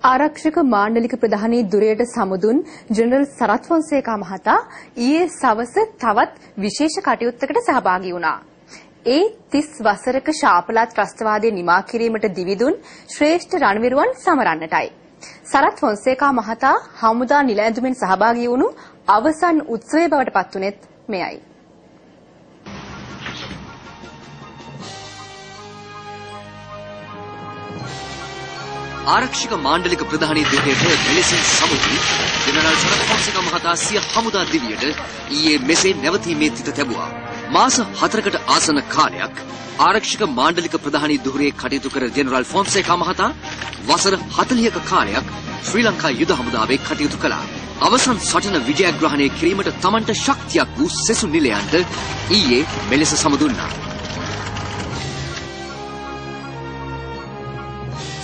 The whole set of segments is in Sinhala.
ආරක්ෂක මාණ්ඩලික ප්‍රධානී දුරයට සමුදුන් ජෙනරල් සරත් ෆොන්සේකා මහතා ඊයේ සවස තවත් විශේෂ කටයුත්තකට සහභාගී වුණා. ඒ 30 වසරක ශාපලා ත්‍රස්තවාදය නිමා කිරීමට දිවිදුන් ශ්‍රේෂ්ඨ රණවිරුවන් සමරන්නටයි. සරත් ෆොන්සේකා මහතා හමුදා නිල ඇඳුමින් සහභාගී වුණු අවසන් උත්සවය බවට පත්වුනේත් මෙයයි. ආරක්ෂක මාණ්ඩලික ප්‍රධානී ධුරයට මෙලෙසින් සමුදු ජෙනරාල් සරත් ෆොන්සේකා මහතා සිය හමුදා දිවියට ඊයේ මෙසේ නැවතීමේ තිත තැබුවා. මාස 4කට ආසන්න කාලයක් ආරක්ෂක මාණ්ඩලික ප්‍රධානී ධුරයේ කටයුතු කර ජෙනරාල් ෆොන්සේකා මහතා වසර 40ක කාලයක් ශ්‍රී ලංකා යුද හමුදාවේ කටයුතු කළා. අවසන් සටන විජයග්‍රහණය කිරීමට තමන්ට ශක්තියක් වූ සෙසු නිලයන්ට ඊයේ මෙලෙස සමුදුන්නා.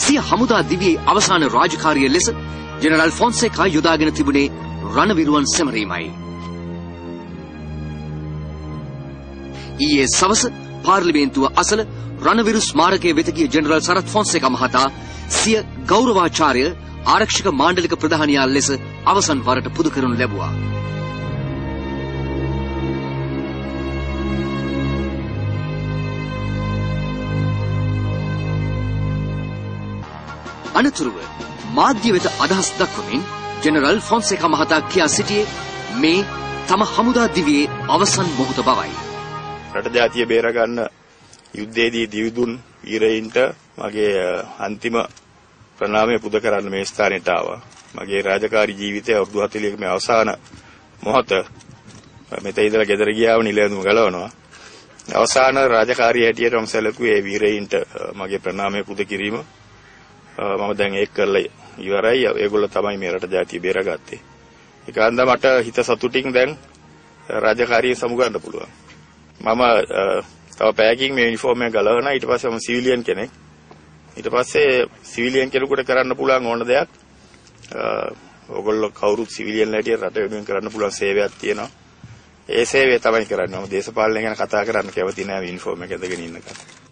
සිය හමුදා දිවියේ අවසාන රාජකාරිය ලෙස ජෙනරාල් ෆොන්සේකා යොදාගෙන තිබුණේ රණවිරුවන් සැමරීමයි. ඊයේ සවස පාර්ලිමේන්තුව අසල රණවිරු ස්මාරකය වෙත ගිය ජෙනරාල් සරත් ෆොන්සේකා මහතා සිය ගෞරවාචාර්ය ආරක්ෂක මාණ්ඩලික ප්‍රධානියා ලෙස අවසන් වරට පුද කරනු ලැබුවා. අනතුරුව මාධ්‍ය වෙත අදහස් දක්වමින් ජෙනරල් ෆොන්සේකා මහතා කියා සිටියේ මේ තම හමුදා දිවියේ අවසන් මොහොත බවයි. රට ජාතිය බේරගන්න යුද්ධයේදී දිවිදුන් වීරයින්ට මගේ අන්තිම ප්‍රණාමය පුද කරන්න මේ ස්ථානයට ආවා. මගේ රාජකාරී ජීවිතය අවුරුදු 40ක මේ අවසාන මොහොත මෙතන ඉඳලා ගෙදර ගියාම නිල ඇඳුම ගලවනවා. අවසාන රාජකාරිය හැටියට මම සැලකුවේ ඒ වීරයින්ට මගේ ප්‍රණාමය පුද කිරීම. මම දැන් ඒක කරලා ඉවරයි. ඒගොල්ලෝ තමයි මේ රට ජාතිය බේරගත්තේ. ඒක හන්දා මට හිත සතුටින් දැන් රාජකාරිය සමුගන්න පුළුවන්. මම තව පැයකින් මේ යුනිෆෝම් එක ගලවනවා. ඊට පස්සේ මම සිවිලියන් කෙනෙක්. ඊට පස්සේ සිවිලියන් කෙනෙකුට කරන්න පුළුවන් ඕන දෙයක් ඔයගොල්ලෝ කවුරුත් සිවිලියන් හැටියට රට වෙනුවෙන් කරන්න පුළුවන් සේවයක් තියෙනවා. ඒ සේවය තමයි කරන්නේ. මම දේශපාලනය ගැන කතා කරන්න කැමති නෑ යුනිෆෝම් එක ඇඳගෙන ඉන්නකම්.